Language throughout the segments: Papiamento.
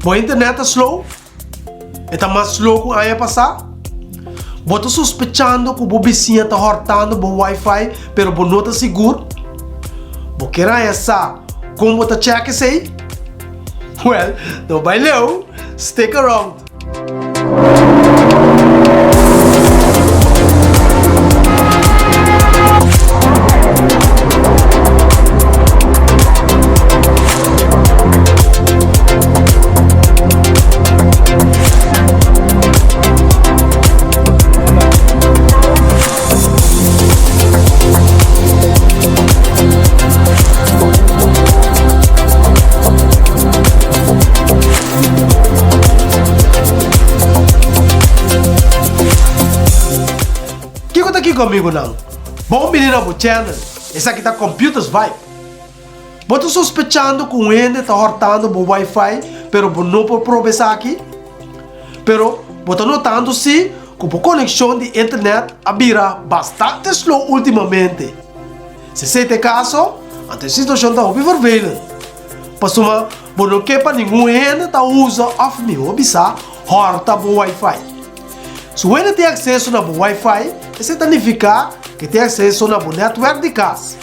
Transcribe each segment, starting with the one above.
Bo internet ta slow? E ta mas slow ku aña pasá? Bo ta sospechando ku bo bisiña ta hòrtando bo wifi pero bo no ta sigur? Bo kier haña sa kon bo ta chèk esei? Wèl, no bai leu, stick around! Kiko ta kiko amigunan? Bon bini na bo channel, esaki ta Computers Vibe. Bo ta sospechando ku un hende ta hòrtando bo wifi pero bo no por proba esaki? Pero bo ta notando si ku bo konekshon di internet a bira bastante slow ultimamente. Si esei ta e kaso, anto e situashon ta hopi vervelend. Pasobra bo no ke pa ningun hende ta usa òf mihó bisá hòrta bo wifi. Si un hende tin akseso na bo wifi, esei ta nifiká ku e tin akseso na bo nètwèrk di kas.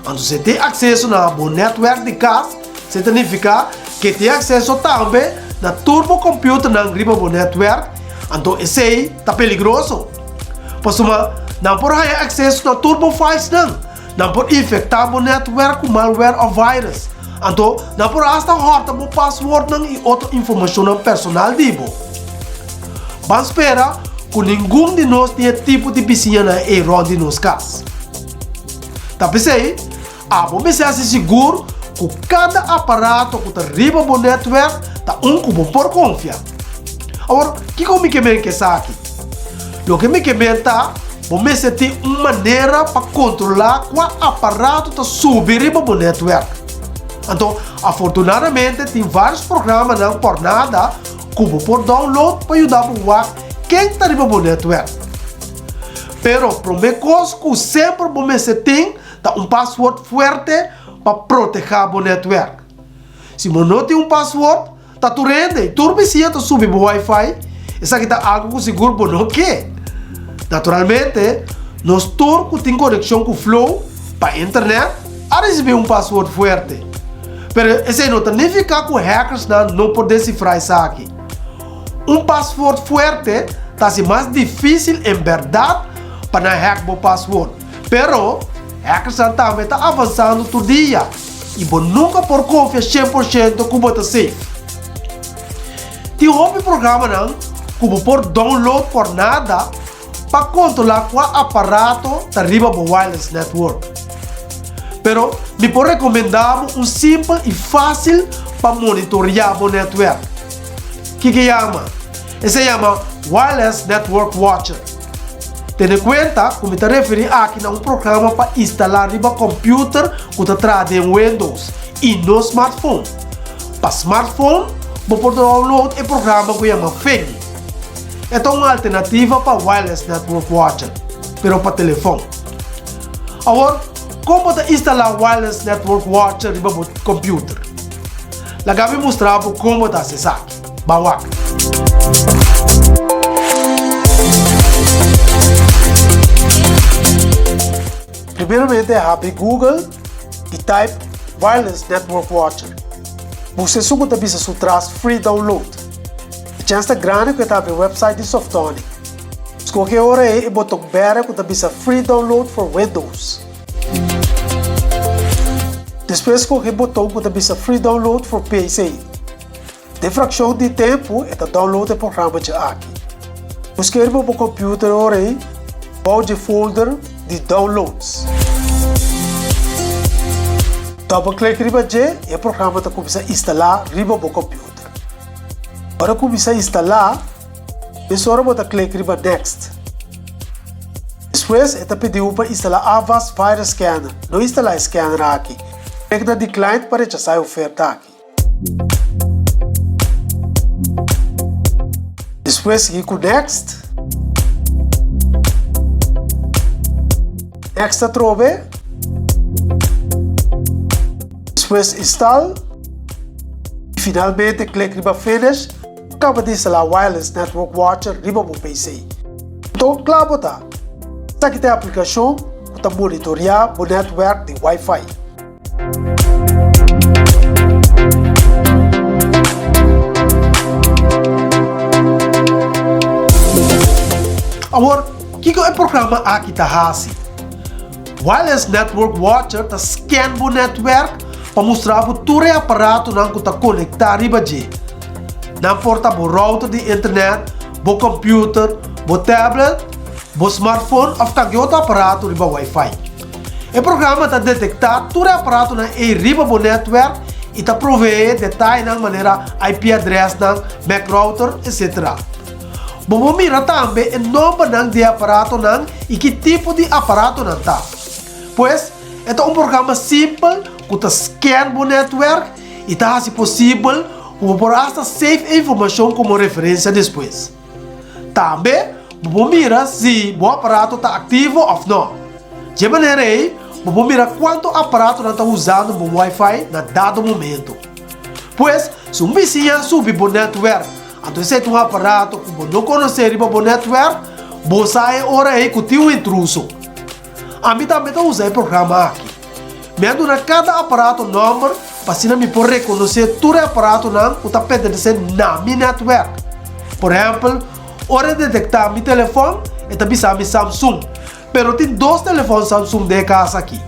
Anto si e tin akseso na bo nètwèrk di kas, esei ta nifiká ku e tin akseso tambe na tur bo kòmpiuternan riba bo nètwèrk, anto esei ta peligroso. Pasobra nan por haña akseso na tur bo filesnan, nan por infektá bo nètwèrk ku malware òf virus, anto nan por asta hòrta bo paswoordnan i otro informashonnan personal di bo. Ban spera ku ningun di nos tin e tipo di bisiñanan ei rònt di nos kas. Ta p'esei, abo mester hasi sigur ku kada aparato ku ta riba bo nètwèrk ta un ku bo por konfia. Awor, kiko mi ke men ku esaki? Loke mi ke men ta, bo mester tin un manera pa kontrolá kua aparato ta subi riba bo nètwèrk. Anto, afortunadamente tin vários programanan pòrnada ku bo por download pa yuda bo wak ken ta riba bo nètwèrk. Pero promé kos ku semper bo mester tin ta un paswoord fuerte pa protehá bo nètwèrk. Si bo no tin un paswoord, ta tur hende i tur bisiña ta subi bo wifi, esaki ta algu ku sigur bo no ke. Naturalmente, nos tur ku tin konekshon ku Flow pa internèt a risibí un paswoord fuerte. Pero esei no ta nifiká ku hackersnan no por desifrá esaki. Un paswoord fuerte ta hasi mas difísil en bèrdat pa nan hack bo paswoord. Pero, hackersnan tambe ta avansando tur dia i bo nunka por konfia 100% ku bo ta safe. Tin hopi programanan ku bo por download por nada pa kontrolá kua aparato ta riba bo wireless network. Pero mi por rekomendá bo un simpel i fásil pa monitoriá bo netwerk. Kiko e yama? Esei yama Wireless Network Watcher. Tene kuenta ku mi ta referí aki na un programa pa instalá riba kòmpiuter ku ta traha den Windows i no smartphone. Pa smartphone, bo por download e programa ku yama Fing. E ta un alternativa pa Wireless Network Watcher, pero pa telefòn. Awor, kon bo ta instalá Wireless Network Watcher riba bo kòmpiuter? Laga mi mustra bo kon bo ta hasi esaki. Ban wak. Primeramente habri Google i type Wireless Network Watcher. Buska esun ku ta bisa su tras Free Download. E chèns ta grandi ku e ta habri website di Softonic. Skohe e ora ei e boton bèrdè ku ta bisa Free Download for Windows. Despues skohe e boton ku ta bisa Free Download for PC. Den frakshon di tempu e ta download e programa dje aki. Busk'é riba bo computer e ora ei bou dje folder di Downloads. Double click riba dje i e programa ta kuminsá instalá riba bo computer. Ora kuminsá instalá, mesora bo ta click riba Next. Despues e ta pidi bo pa instalá Avast Virus Scanner. No instalá e scanner aki. Click na Decline pa rechasá e oferta aki. Despues sigui ku Next. Next atrobe. Despues Install. finalmente klik riba Finish pa kaba di instalá Wireless Network Watcher riba bo PC. Anto kla bo ta! Esaki ta e aplikashon ku ta monitoriá bo nètwèrk di Wi-Fi. Awor, kiko e programa aki ta hasi? Wireless Network Watcher ta scan bo netwerk pa mustra bo tur e aparatonan ku ta konektá riba dje. Nan por ta bo router di internet, bo computer, bo tablet, bo smartphone òf kalke otro aparato riba Wi-Fi. E programa ta detektá tur e aparatonan ei riba bo netwerk i ta proveé detayenan manera IP adrèsnan, MAC router, etc. Bo por mira tambe e nòmbernan di e aparatonan i ki tipo di aparato nan ta. Pues, e ta un programa simpel ku ta scan bo netwerk i ta hasi posibel ku bo por asta save e informashon komo referensia despues. Tambe, bo por mira si bo aparato ta aktivo òf nò. Dje manera ei, bo por mira kuantu aparatonan ta usando bo Wi-Fi na dado momento. Pues, si un bisiña subi bo nètwèrk, anto esei ta un aparato ku bo no konosé riba bo nètwèrk, bo sa e ora ei ku tin un intruso. Ami tambe ta usa e programa aki. Mi a duna kada aparato nòmber pa asina mi por rekonosé tur e aparatonan ku ta pertenesé na mi nètwèrk. Por ehèmpel, ora e detektá mi telefòn, e ta bisa mi Samsung. Pero tin dos telefòn Samsung den e kas aki.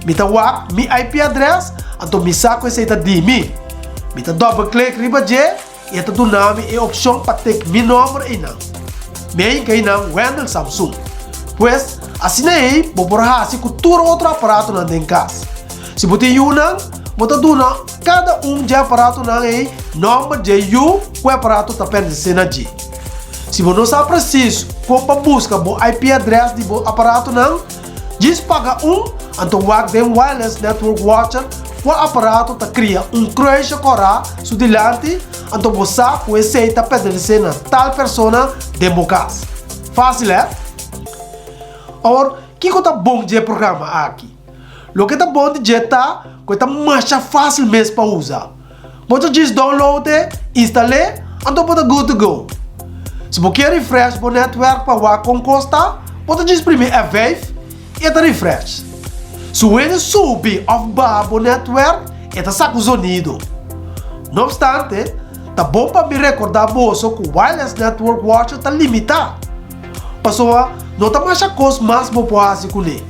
Mi ta wak mi IP adrès, anto mi sa ku esei ta di mi. Mi ta double click riba dje i e ta duna mi e opshon pa tik mi nòmber einan. Mi a hinka einan Wendell Samsung. Pues, asina ei bo por hasi ku tur otro aparatonan den kas. Si bo tin yunan, bo ta duna kada un dje aparatonan ei nòmber dje yu ku e aparato ta pertensé na dje. Si bo no sa presis kon pa buska bo IP adrès di bo aparatonan, djis paga un, anto wak den Wireless Network Watcher kua aparato ta kria un kruisje kòrá su dilanti, anto bo sa ku esei ta pertenesé na tal persona den bo kas. Fásil, hè? Awor, kiko ta bon dje programa aki? Loke ta bon di dje ta ku e ta masha fásil mes pa usa. Bo ta djis download e, instal'é, anto bo ta good to go. Si bo kier refresh bo netwerk pa wak kon kos ta, bo ta djis primi F5 i e ta refresh. Si un hende subi òf baha bo netwerk, e ta saka un zonido. No opstante, ta bon pa mi rekordá boso ku Wireless Network Watcher ta limitá. Pasobra no ta masha kos mas bo por hasi kuné.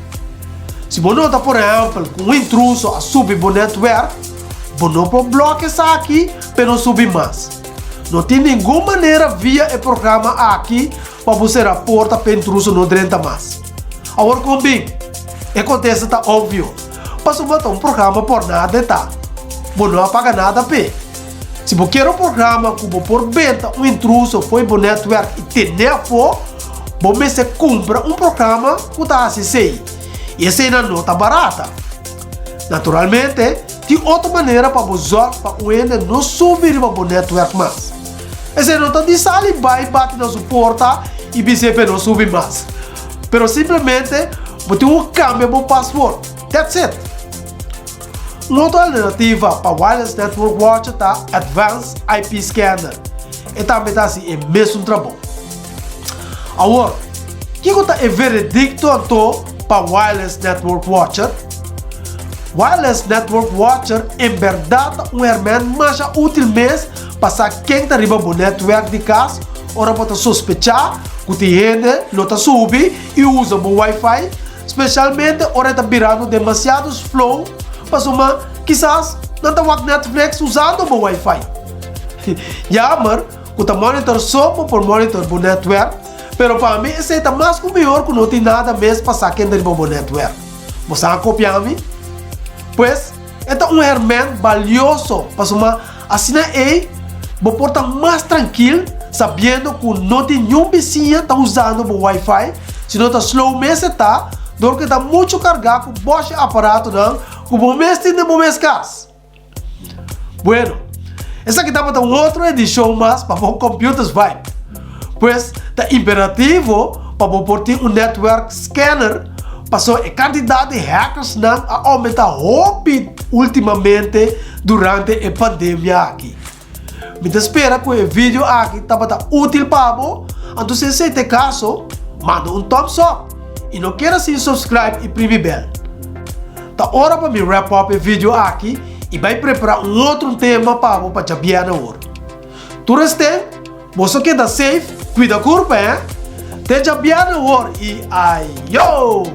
Si bo nota por ehèmpel ku un intruso a subi bo nètwèrk, bo no por blòk esaki p'e no subi mas. No tin ningun manera via e programa aki pa bo sera porta p'e intruso no drenta mas. Awor kon bin? E kontesta ta opvio, pasobra ta un programa por nada e ta. Bo no a paga nada p'e. Si bo kier un programa ku bo por benta un intruso fo'i bo nètwèrk i ten'é afó, bo mester kumpra un programa ku ta hasi esei, i eseinan no ta barata. Naturalmente, tin otro manera pa bo zòrg pa un hende no subi riba bo nètwèrk mas. Esei no ta di sali bai bati na su porta i bis'é p'e no subi mas. Pero simplemente bo tin ku kambia bo pasword. That's it! Un otro alternativa pa Wireless Network Watcher ta Advanced IP Scanner. E tambe ta hasi e mesun trabou. Awor, kiko ta e veredikto anto pa Wireless Network Watcher? Wireless Network Watcher en bèrdat ta un hèrmènt masha útil mes pa sa ken ta riba bo nètwèrk di kas ora bo ta sospechá ku tin hende lo ta subi i usa bo Wi-Fi Specialmente ora e ta birando demasiado slow pasobra kisas nan ta wak Netflix usando bo wifi. Jammer ku ta monitor so bo por monitor bo netwerk, pero pa mi esei ta mas ku mihor ku no tin nada mes pa sa kende riba bo netwerk. Bo sa kopia mi? Pues e ta un herment balioso pasobra asina ei bo por ta mas trankil sabiendo ku no tin niun bisiña ta usando bo wifi, sino ta slow mes e ta dor ku e ta muchu kargá ku bòshe aparatonan ku bo mes tin den bo mes kas. Bueno, esaki tabata un otro edishon mas pa bo Computers Vibe. Pues ta imperativo pa bo por tin un netwerk scanner pasobra e kantidat di hackersnan a oumenta hopi ultimamente durante e pandemia aki. Mi ta spera ku e video aki tabata útil pa bo, anto si esei ta e kaso, manda un thumbs up i no keda sin subscribe i primi bel. Ta ora pa mi wrap up e video aki i bai prepara un otro tema pa bo pa djabièrnè awor. Tur esten, boso keda safe, kuida kurpa, eh! Te djabièrnè awor i ayo!